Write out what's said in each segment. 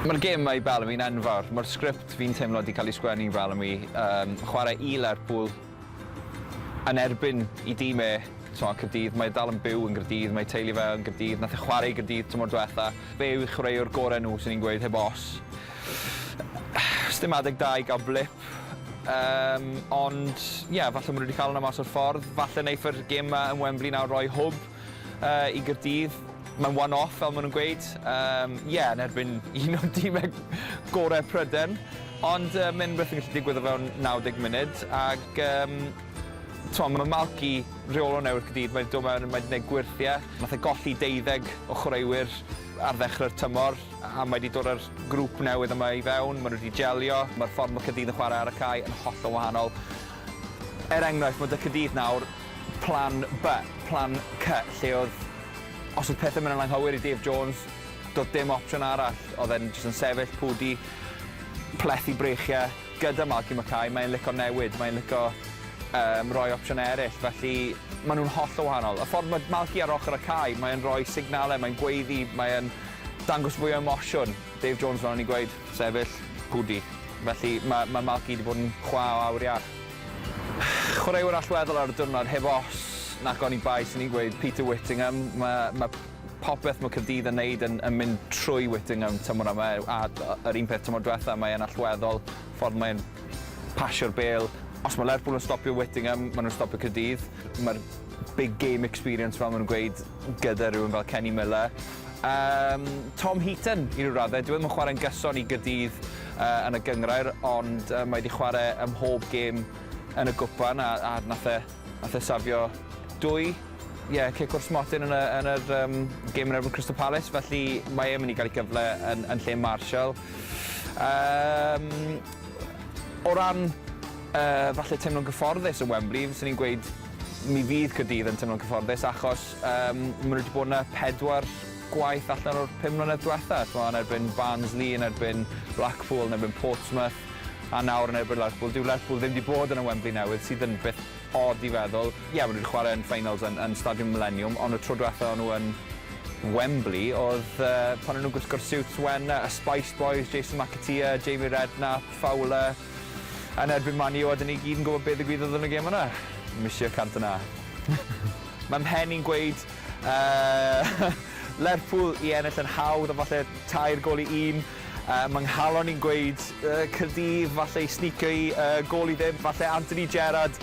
Mae'r gêm yma i Bellamy yn enfawr. Mae'r sgript fi'n teimlo 'di cael ei sgwennu i Bellamy. Um, chwarae i Lerpwl yn erbyn i dîm e, t'mo' Caerdydd, mae e dal yn byw yn Gaerdydd, mae teulu fe yn Gaerdydd, nath e chwarae i Gaerdydd tymor diwetha. Fe yw chwaraewr gorau nhw, swn i'n gweud, heb os. Sdim adeg da i gael blip, um, ond ie, yeah, falle maen nhw wedi cael hwnna mas o'r ffordd. Falle neiff yr gêm yma yn Wembley nawr roi hwb uh, i Gaerdydd. Mae'n one-off, fel maen nhw'n gweud. Um, yeah, yn erbyn un o'r dîmau gorau Pryden. Ond uh, mae'n rhywbeth yn gallu digwydd o fewn 90 munud. Ac um, t'mo, mae Malky, rheolwr newydd Caerdydd, mae'n dod mewn, mae'n gwneud gwyrthiau. Nath e golli deuddeg o chwaraewyr ar ddechrau'r tymor, a mae wedi dod â'r grŵp newydd yma i fewn, maen nhw wedi gelio. Mae'r ffordd mae Caerdydd yn chwarae ar y cae yn hollol wahanol. Er enghraifft, mae 'da Caerdydd nawr plan B, plan C, lle oedd, os oedd pethau'n mynd yn anghywir i Dave Jones, doedd dim opsiwn arall. Oedd e'n jyst yn sefyll, pwdu, plethu breichiau. Gyda Malky Mackay, mae'n lico newid, mae'n lico um, rhoi opsiwn eraill, felly maen nhw'n hollol wahanol. Y ffordd mae Malky ar ochr y cae, mae'n rhoi signalau, mae'n gweiddi, mae'n dangos fwy o emosiwn. Dave Jones, fel o'n i'n gweud, sefyll, pwdu. Felly mae, mae Malky wedi bod yn chwa o awyr iach. Chwaraewyr allweddol ar y diwrnod, heb os nac oni bai, swn i'n gweud Peter Whittingham. Mae, mae popeth mae Caerdydd yn neud yn, yn mynd trwy Whittingham tymor yma, a yr un peth tymor diwetha, mae e'n allweddol, ffordd mae'n pasio'r bêl. Os mae Lerpwl yn stopio Whittingham, maen nhw'n stopio Caerdydd. Mae'r big game experience, fel maen nhw'n gweud, gyda rhywun fel Kenny Miller. Um, Tom Heaton, i ryw raddau, dyw e ddim yn chwarae'n gyson i Gaerdydd uh, yn y gynghrair, ond uh, mae wedi chwarae ym mhob gêm yn y gwpan, a, a nath e, nath e safio dwy ie, yeah, cic o'r smotyn yn y, yn yr um, gêm yn erbyn Crystal Palace, felly mae e'n mynd i gael ei gyfle yn, yn lle Marshall. Um, o ran uh, falle teimlo'n gyfforddus yn Wembley, fyswn i'n gweud mi fydd Caerdydd yn teimlo'n cyfforddus achos um, maen nhw wedi bod yna pedwar gwaith allan o'r 5 mlynedd diwetha. T'mo, yn erbyn Barnsley, yn erbyn Blackpool, yn erbyn Portsmouth, a nawr yn erbyn Lerpwl. Dyw Lerpwl ddim wedi bod yn y Wembley newydd, sydd yn beth od i feddwl. Ie, maen nhw wedi chwarae yn finals yn, yn Stadiwm Millennium, ond y tro diwetha o'n nhw yn Wembley oedd uh, pan o'n nhw'n gwisgo'r suits wen, y Spice Boys, Jason McAteer, Jamie Redknapp, Fowler, yn erbyn Man U, a dyn ni gyd yn gwybod beth ddigwyddodd yn y gêm yna. Monsieur Cantona. Mae mhen i'n gweud uh, Lerpwl i ennill yn hawdd a falle 3 gôl i 1. Mae nghalon i'n gweud Caerdydd falle i sneakio i gôl i ddim. Falle Anthony Gerrard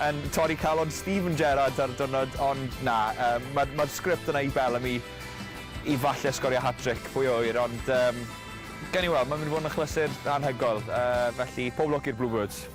yn torri calon Steven Gerrard ar y diwrnod, ond na, uh, mae'r ma sgript yna i Bellamy i falle sgorio hat-trick, pwy a ŵyr, ond um, gawn ni weld, mae'n mynd i fod yn achlysur anhygoel, felly pob lwc i'r Bluebirds.